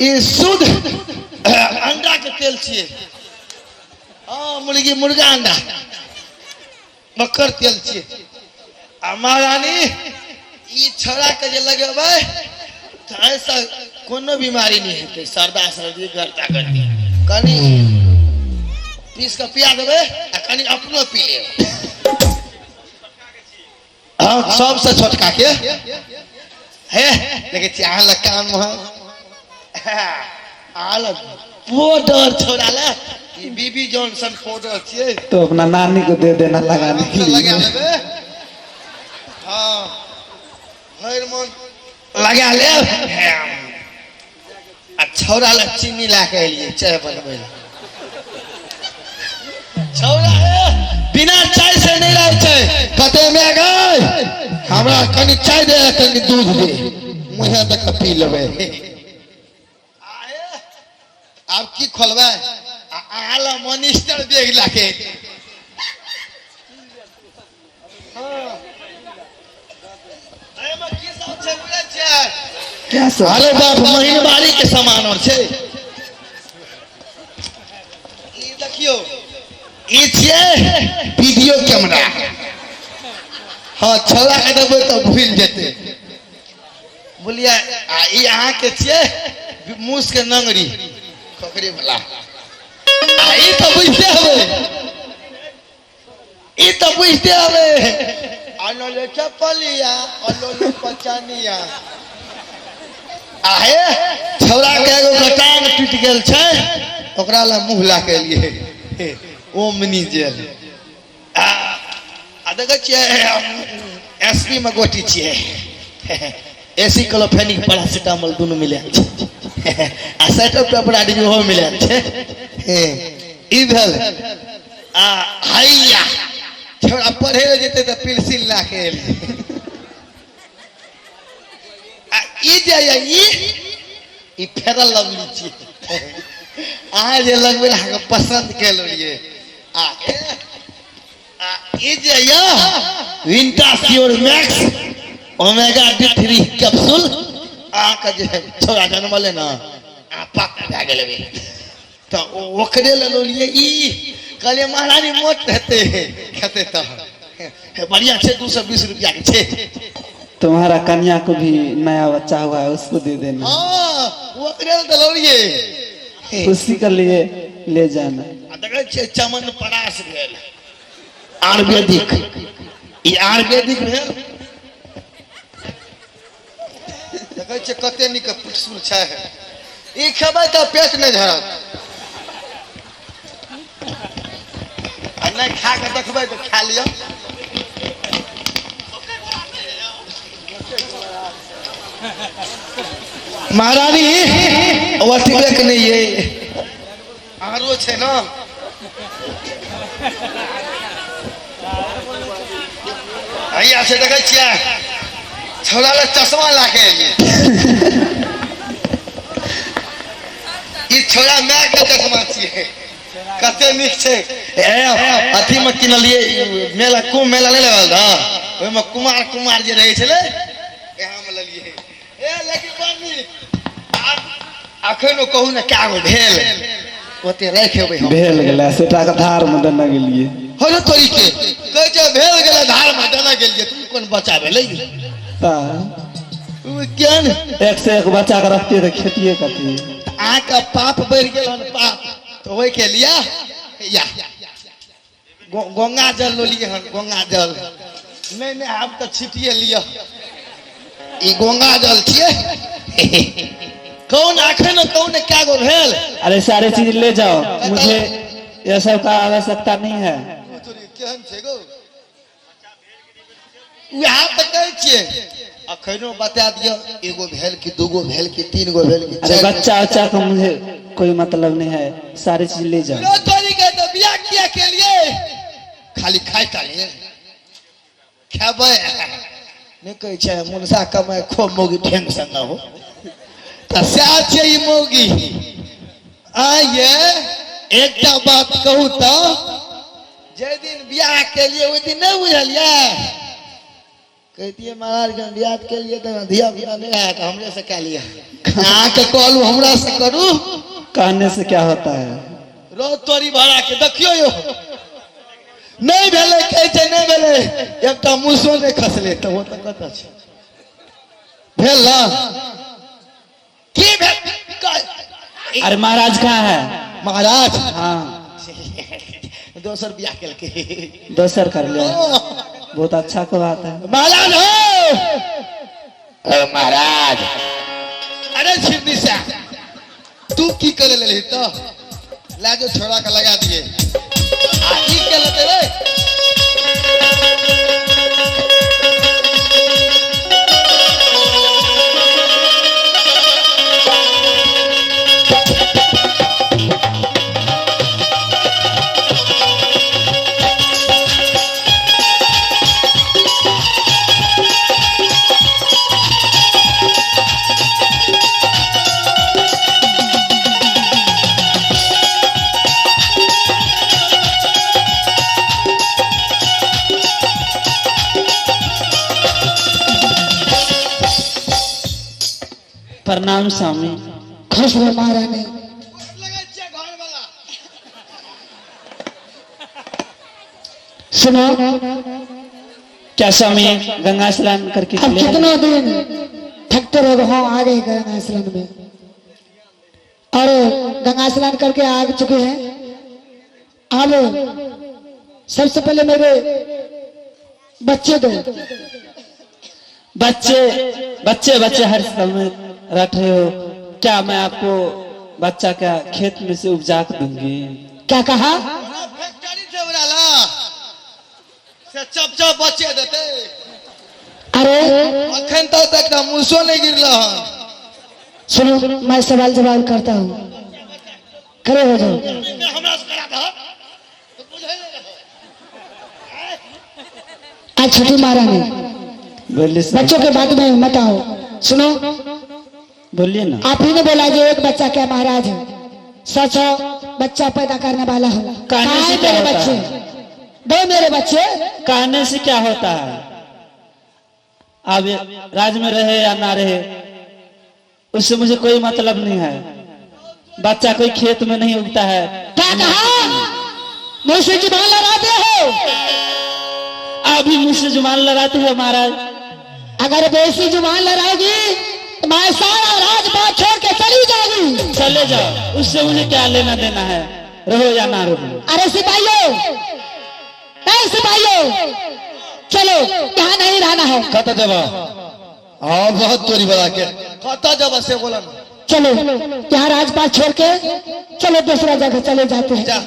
ई शुद्ध अंडा के तेल छियै। हँ, मुर्गी मुर्गा अंडा मकर तेल छियै। आ महारानी, ई छौड़ा के जे लगेबै तऽ एहिसँ कोनो बीमारी नहि हेतै, सर्दा सर्दी गर्दा गर्दी। कनि पीस कऽ पिया देबै आ कनि अपनो पी लेब। हँ, सबसँ छोटका के हे देखै छियै अहाँ लग काम है, अहाँ लग पाउडर छोड़ा ले, ई बीबी जॉनसन पाउडर छियै। तो अपना नानी को दे देना लगाने के आरामसँ लगा लिए। लेबै। हँ, भरि मन लगा लेब। आ छौड़ा लए चीनी लए कऽ एलियै चाय बनबै लए। छौड़ा हे बिना चाय से नहि रहै छै। कते माय गै, हमरा कनि चाय दे, कनि दूध दे, मुँहे दऽ कऽ पी लेबै। आब की खोलबै? आ अहाँ लए मनिस्टर बैग लए कऽ एलियै। एहिमे की सब छै बुझै छियै? क्या सब? अरे बाप, महीनवारी के सामान और छै। ई देखियौ, ई छियै वीडियो कैमरा। हँ, छौड़ा के देबै तऽ भूलि जेतै, बुझलियै? आ ई अहाँके छियै मूस के नंगरी खोखरी वाला। आ ई तऽ बुझिते हेबै, ई तऽ बुझिते हेबै, अनोले चपलिया अनोले पचनिया। आहे, छौड़ा के एगो गटांग टूटि गेल छै, ओकरा लए मुँह लए के एलियै, ओमनी जेल। आ आ देखै छियै, एस पी मे गोटी छियै, एसी क्लोफेनिक पैरासिटामोल दुनू मिलायल छै, आ सेटअप पेपराडिन ओहो मिलायल छै। ई भेल। आ हैया, छोड़ा पढ़े लए जेतै तऽ पेंसिल लए के एलियै। आ ई जे यऽ ई फेरल लवली छियै, अहाँ जे लगबै अहाँके पसन्द के लेलियै। आ आ ई जे यऽ विंटा sure max omega D three capsule, अहाँके जे छोड़ा जनमलै ने आ पाक भए गेलै, तऽ ओकरे लए लेलियै ई। कहलियै महारानी मोट हेतै खेतै तऽ बढ़िआँ छै। 220 रुपैआके छै। तुम्हारा कन्या को भी नया बच्चा हुआ है, उसको दे देना। हँ, ओकरे लए तऽ लेलियै। उसी के लिए ले जाना। आ देखै छियै, चमन परास भेल आयुर्वेदिक, ई आयुर्वेदिक भेल। देखै छियै कते नीक पुटसुल छै, ई खेबै तऽ पेट नहि झड़त, आ नहि खा कऽ देखबै तऽ खा लिअ। महारानी, ओतबे के नहि ये, आरो छै ने। हैया से देखै छियै, छौड़ा लए चश्मा ला के एलियै। ई छौड़ा माय के चश्मा छियै, कते नीक छै। ए अथी मे किनलियै, मेला, कुम्भ मेला नहि लगल रह, ओहिमे कुमार कुमार जे रहै छलै, इएह मे लेलियै। ए लेकिन बड़ नीक। अखन कहू ने, कए गो भेल? ओते राखि एबै हम। भेल गेलै, सेटा के धार में देने गेलियै। हो रे तोरी के, कहै छै भेल गेलै, धार मे देने गेलियै। तू कोन बच्चा भेलै? तऽ उ केहन एक से एक बच्चा के रखतियै तऽ खेतिये कथी? अहाँके पाप बढ़ि गेल हन, पाप तऽ ओहिके लिए या गंगा जल लेलियै हन। गंगा जल नहि नहि, आब तऽ छिटिए लिअ। ई गंगा जल छियै। कौन अखन कौन कए गो भेल? अरे सारे चीज ले जाओ, मुझे यह सब का आवश्यकता नहीं है। केहन छै गो? उएह तऽ कहै छियै, अखनो बता दिअ, एगो भेल कि दूगो भेल कि तीन गो भेल कि अरे चारि गो? बच्चा उच्चा का मुझे कोई मतलब नहीं है, सारी चीज ले जाओ। रो तोरी के, तऽ बियाह किया केलिए? खाली खाइ ताली खेबै नहि। कहै छै मुनसा कमाइ खूब मौगी ढेंग संग हो, तऽ सएह छै ई मौगी। आइए एकटा बात कहू तऽ, जाहि दिन बियाह केलिए ओहि दिन नहि बुझलियै? कहितियै महाराज के, हम बियाह केलिए तऽ धिया पुता नहि हैत, हमरे से कए लिअ। अहाँके कहलू हमरा से करू। कहने से क्या होता है? रो तोरी भाड़ा के देखियो यो नहि भेलै, कहै छै नहि भेलै, एकटा मूसो नहि खसलै, तऽ ओ तऽ कतऽ छै? भेल ना? की भेल? अरे महाराज कहाँ है? महाराज? हाँ। दोसर बियाह केलकै। दोसर कर लिया, बहुत अच्छा को बात है। महाराज हो महाराज। अरे छिरनी से तू की करे लेलही? तऽ ला जो छोड़ा के लगा दिए आ ई के लेते रे। प्रणाम स्वामी। खुश रहो महारानी। सुनो। क्या स्वामी, गंगा स्नान करके अब चले आए? कितना दिन थकते रहो? हाँ, आ गए गंगा स्नान में और गंगा स्नान करके आ चुके हैं। अब सबसे पहले मेरे बच्चे दो। बच्चे बच्चे बच्चे हर समय रट रहे हो क्या? मैं आपको बच्चा का खेत में से उपजा के दूंगी। क्या कहा? फैक्ट्री छै ओकरा ला से चप चप बच्चे देतै। अरे अखन तक एकटा मूसो नहि गिरल हन। सुनो, मैं सवाल जवाब करता हूँ, खड़े हो जाओ। हमरा से करा दह तो बुझै नहि रहौ। आज छुट्टी महारानी। बोलिए स्वामी। बच्चों के बाद में मत आओ। सुनो। बोलिए ना। आप ही ने बोला जो एक बच्चा क्या महाराज है, सौ सौ बच्चा पैदा करने वाला हूँ। कहने कहाँ से है क्या मेरे होता बच्चे? है? दो मेरे बच्चे। कहने से क्या होता है? आप ये राज में रहे या ना रहे, उससे मुझे कोई मतलब नहीं है। बच्चा कोई खेत में नहीं उगता है। क्या कहा? मुझसे जुबान लड़ाते हो? आप भी मुझसे जुबान लड़ाते हो महाराज। अगर बेसी जुबान लड़ाओगी तो मैं सारा राजपाट छोड़ के चली जाऊंगी। चले जाओ, उससे मुझे क्या लेना देना है, रहो या ना रहो। अरे सिपाहियों, नहीं सिपाहियों, चलो, यहाँ नहीं रहना है। कतऽ जेबह? हाँ, बहुत तोरी बड़ा के कतऽ जेबह से बोल न। चलो, यहाँ राजपाट छोड़ के चलो, दूसरा जगह चले जाते हैं। जा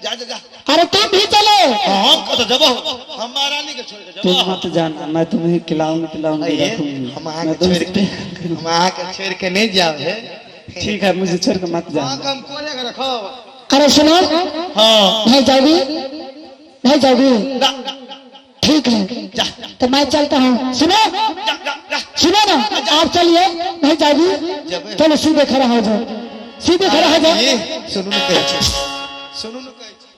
जा जा जा। अरे तुम भी चलो। हम कतऽ जेबह? हम महारानी के छोड़ के तुम जेबह? मत जाना, मैं तुम्हें खिलाऊंगी पिलाऊंगी अये, रखूंगी। हम मैं अहाँके तुमसे छोड़ के हम अहाँके छोड़ के नहि जायब हे। ठीक है, मुझे छोड़ के मत जाना। अहाँके हम कोने के रखब। अरे सुनो। हाँ। नहीं जाओगी? नहीं जाओगी? ना। ठीक है। जा। तो मैं चलता हूँ। सुनो। जा जा जा। सुनो ना, आप चलिए। नहीं जाओगी? जबे। चलो, सीधे खड़ा हो जाओ, सीधे खड़ा हो जाओ। ये सुनू ने कहै छै, सुनू ने कहै छै।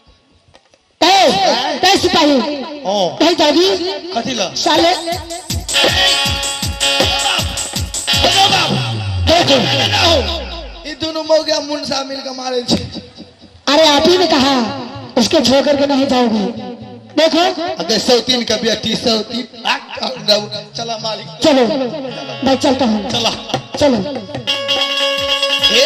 तय तय सिपाही। हाँ। नहीं जाओगी? कथी ल? साले। अरे बाप। देखो। ना हो, ई दुनू मौगिया मुंसा मिल के मारे छै। अरे आप ही ने कहा उसके छोड़ करके नहीं जाओगी, देखो। अगर सौतीन के बेटी सौतीन चला मालिक। चलो, मैं चलता हूँ। चला। चलो। ए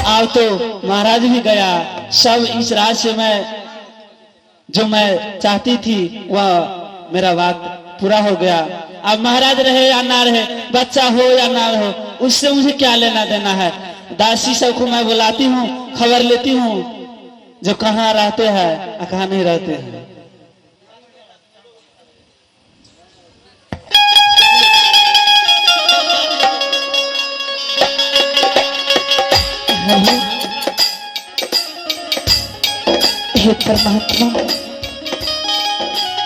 अब तो महाराज भी गया, सब इस राज से मैं जो मैं चाहती थी वह मेरा बात पूरा हो गया। अब महाराज रहे या ना रहे, बच्चा हो या ना हो, उससे मुझे क्या लेना देना है। दासी सबको मैं बुलाती हूँ, खबर लेती हूँ जो कहाँ रहते हैं और कहाँ नहीं रहते हैं। प्रभु, हे परमात्मा,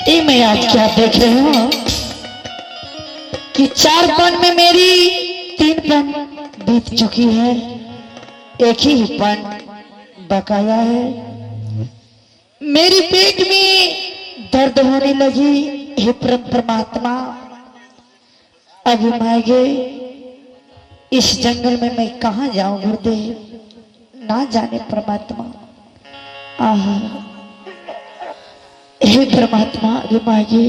ये मैं आज क्या देख रही हूँ कि 4 पन में मेरी 3 पन बीत चुकी है, एक ही पन बकाया है। मेरी पेट में दर्द होने लगी। हे परम परमात्मा, अभी मैं इस जंगल में मैं कहाँ जाऊं गुरुदेव, ना जाने परमात्मा। आह हे परमात्मा, अभी मांगे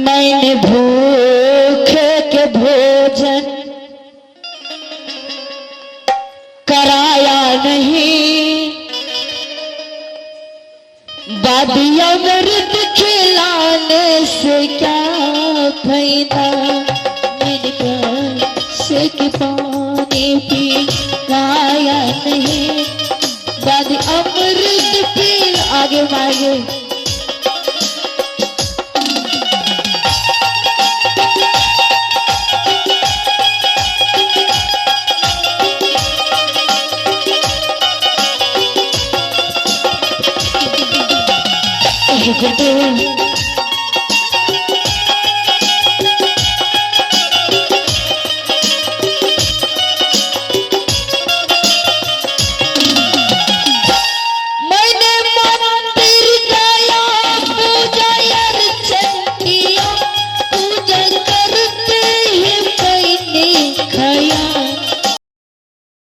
मैंने भूखे के भोजन कराया नहीं, बादी अमृत खिलाने से क्या फायदा, मैंने प्यासे के पानी पिलाया नहीं, बादी अमृत पी आगे मांगे। हे गुरुदेव,